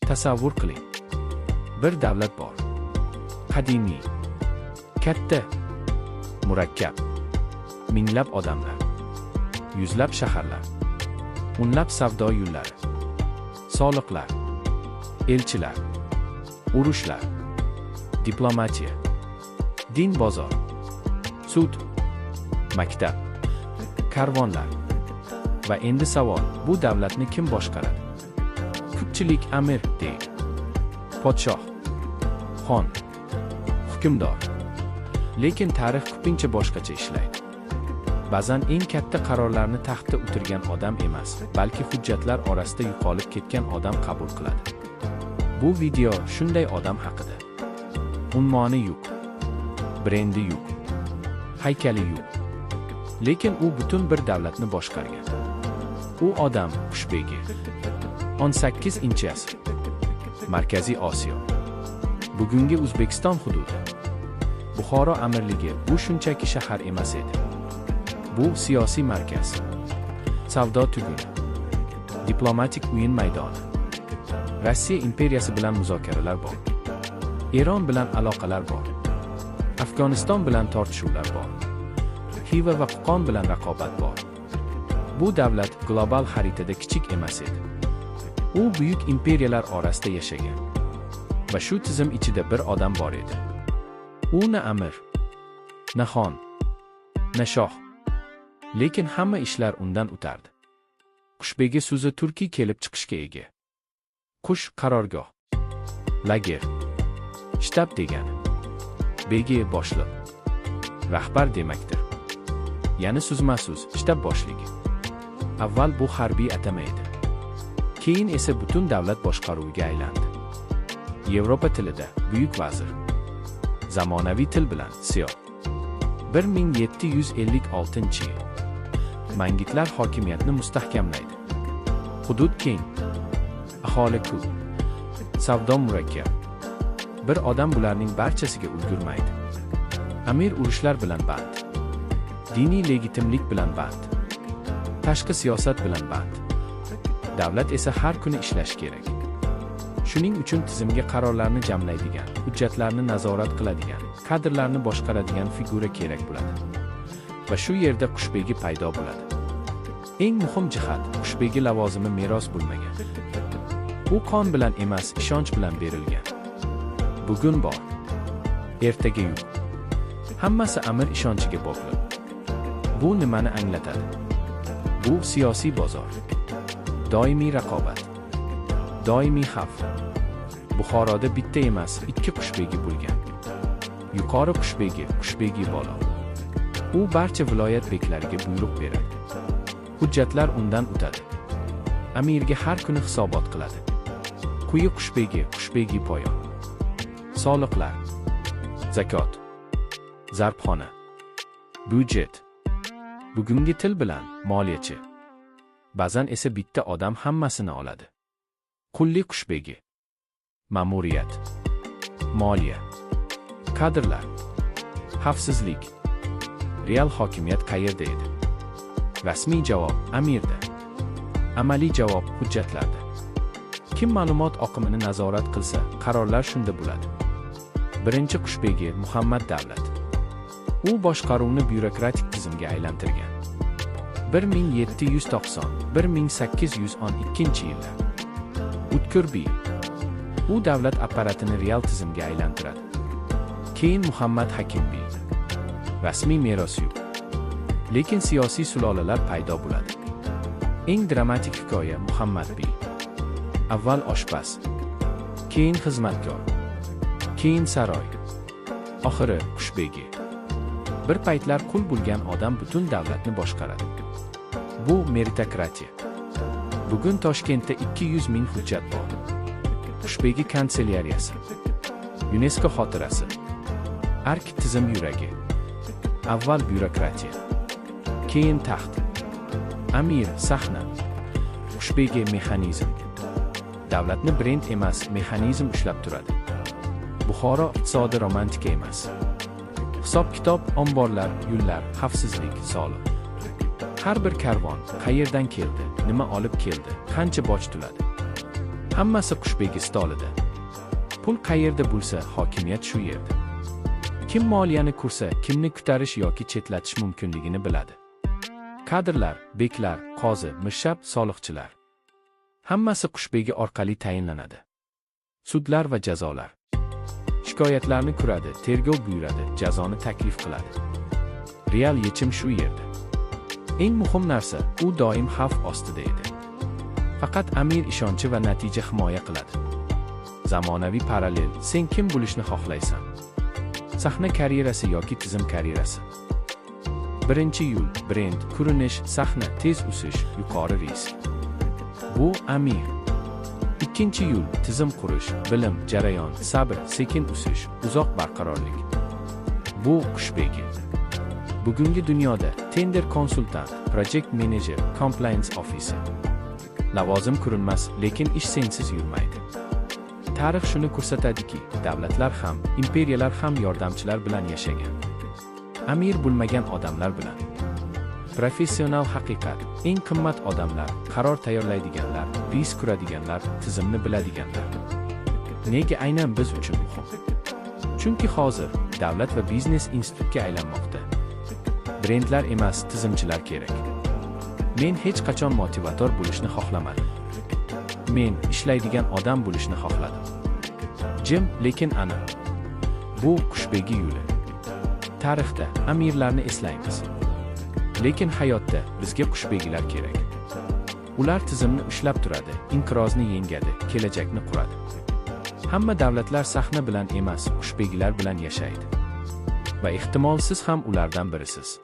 Tasavvur qiling. Bir davlat bor. Qadimiy, katta, murakkab, minglab odamlar, yuzlab shaharlar, o'nlab savdo yo'llari, soliqlar, elchilar, urushlar, diplomatiya, din bozor, sud, maktab, karvonlar. Va endi savol, bu davlatni kim boshqaradi? Ko'pchilik amir deydi. Podshoh, xon, hukmdor. Lekin tarix ko'pincha boshqacha ishlaydi. Ba'zan eng katta qarorlarni taxtda o'tirgan odam emas, balki hujjatlar orasida yo'qolib ketgan odam qabul qiladi. Bu video shunday odam haqida. Unvoni yo'q, brendi yo'q, haykali yo'q. Lekin u butun bir davlatni boshqargan. U odam Qushbegi. 18-asr. Markaziy Osiyo. Bugungi O'zbekiston hududi. Buxoro amirligi bu shunchaki shahar emas edi. Bu siyosiy markaz, savdo tuguni, diplomatik o'yin maydoni. Rossiya imperiyasi bilan muzokaralar bor. Eron bilan aloqalar bor. Afg'oniston bilan tortishuvlar bor. Xiva va Qo'qon bilan raqobat bor. Bu davlat global xaritada kichik emas edi. U buyuk imperiyalar orasida yashagan. Va shu tizim ichida bir odam bor edi. U na amir, na xon, na shoh. Lekin hamma ishlar undan o'tardi. Qushbegi so'zi turkiy kelib chiqishga ega. Qush qarorgoh, lager, shtab degani. Begi boshliq, rahbar demakdir. Ya'ni so'zma-so'z shtab boshligi. Avval bu harbiy atama edi. Keyin esa butun davlat boshqaruviga aylandi. Yevropa tilida buyuk vazir. Zamonaviy til bilan siyo. 1756-yil. Mangitlar hokimiyatni mustahkamlaydi. Hudud keng, aholi ko'p, savdo murakkab. Bir odam bularning barchasiga ulgurmaydi. Amir urushlar bilan band. Diniy legitimlik bilan band. Tashqi siyosat bilan band. Davlat esa har kuni ishlash kerak. Shuning uchun tizimga qarorlarni jamlaydigan, hujjatlarni nazorat qiladigan, kadrlarni boshqaradigan figura kerak bo'ladi. Va shu yerda Qushbegi paydo bo'ladi. Eng muhim jihat, Qushbegi lavozimi meros bo'lmagan. U qon bilan emas, ishonch bilan berilgan. Bugun bor, ertaga yo'q. Hammasi amir ishonchiga bog'liq. Bu nimani anglatadi? Bu siyosiy bozor. Doimiy raqobat. Doimiy xavf. Buxoroda bitta emas, ikki Qushbegi bo'lgan. Yuqori Qushbegi, Qushbegi bolo. U barcha viloyat beklariga buyruq beradi. Hujjatlar undan o'tadi. Amirga har kuni hisobot qiladi. Quyi Qushbegi, Qushbegi poyon. Soliqlar, zakot, zarbxona, byudjet. Bugungi til bilan moliyachi. Ba'zan esa bitta odam hammasini oladi. Qulli Qushbegi. Ma'muriyat, moliya, kadrlar, xavfsizlik. Real hokimiyat qayerda edi? Rasmiy javob amirda. Amaliy javob hujjatlarda. Kim ma'lumot oqimini nazorat qilsa, qarorlar shunda bo'ladi. Birinchi Qushbegi Muhammad Davlat. U boshqaruvni byurokratik tizimga aylantirgan. 1790-1812 yillar. O'tkir biy. U davlat apparatini real tizimga aylantiradi. Keyin Muhammad Hakim biy. Rasmiy meros yo'q. Lekin siyosiy sulolalar paydo bo'ladi. Eng dramatik hikoya Muhammad biy. Avval oshpaz, keyin xizmatkor, keyin saroy, oxiri Qushbegi. Bir paytlar qul bo'lgan odam butun davlatni boshqaradi. Bu meritokratiya. Bugun Toshkentda 200 ming hujjat bor. Qushbegi kanselyariyasi, UNESCO xotirasi, Ark tizim yuragi. Avval byurokratiya, keyin taxt, amir sahna, Qushbegi mexanizm. Davlatni brend emas, mexanizm ushlab turadi. Buxoro iqtisodi romantika emas. Hisob-kitob, omborlar, yo'llar, xavfsizlik, soliq. Har bir karvon qayerdan keldi, nima olib keldi, qancha boj to'ladi. Hammasi qushbegi stolida. Pul qayerda bo'lsa, hokimiyat shu yerda. Kim moliyani ko'rsa, kimni kutarish yoki chetlatish mumkinligini biladi. Kadrlar, beklar, qozi, mirshab, soliqchilar. Hammasi qushbegi orqali tayinlanadi. Sudlar va jazolar. Shikoyatlarni ko'radi, tergov buyuradi, jazoni taklif qiladi. Real yechim shu yerda. Eng muhim narsa, u doim xavf ostida edi. Faqat amir ishonchi va natija himoya qiladi. Zamonaviy parallel, sen kim bo'lishni xohlaysan? Sahna karyerasi yoki tizim karyerasi. Birinchi yo'l, brend, ko'rinish, sahna, tez o'sish, yuqori risk. Bu amir. Ikkinchi yo'l, tizim qurish, bilim, jarayon, sabr, sekin o'sish, uzoq barqarorlik. Bu qushbegi. Bugungi dunyoda tender konsultant, project manager, compliance officer. Lavozim ko'rinmas, lekin ish sensiz yurmaydi. Tarix shuni ko'rsatadiki, davlatlar ham, imperiyalar ham yordamchilar bilan yashagan. Amir bo'lmagan odamlar bilan. Professional haqiqat, eng qimmat odamlar, qaror tayyorlaydiganlar, risk ko'radiganlar, tizimni biladiganlar. Nega aynan biz uchun muhim? Chunki hozir davlat va biznes institutga aylanmoqda. Brendlar emas, tizimchilar kerak. Men hech qachon motivator bo'lishni xohlamadim. Men ishlaydigan odam bo'lishni xohladim. Jim, lekin aniq. Bu qushbegi yo'li. Tarixda amirlarni eslaymiz. Lekin hayotda bizga qushbegilar kerak. Ular tizimni ushlab turadi, inqirozni yengadi, kelajakni quradi. Hamma davlatlar sahna bilan emas, qushbegilar bilan yashaydi. Va ehtimol siz ham ulardan birisiz.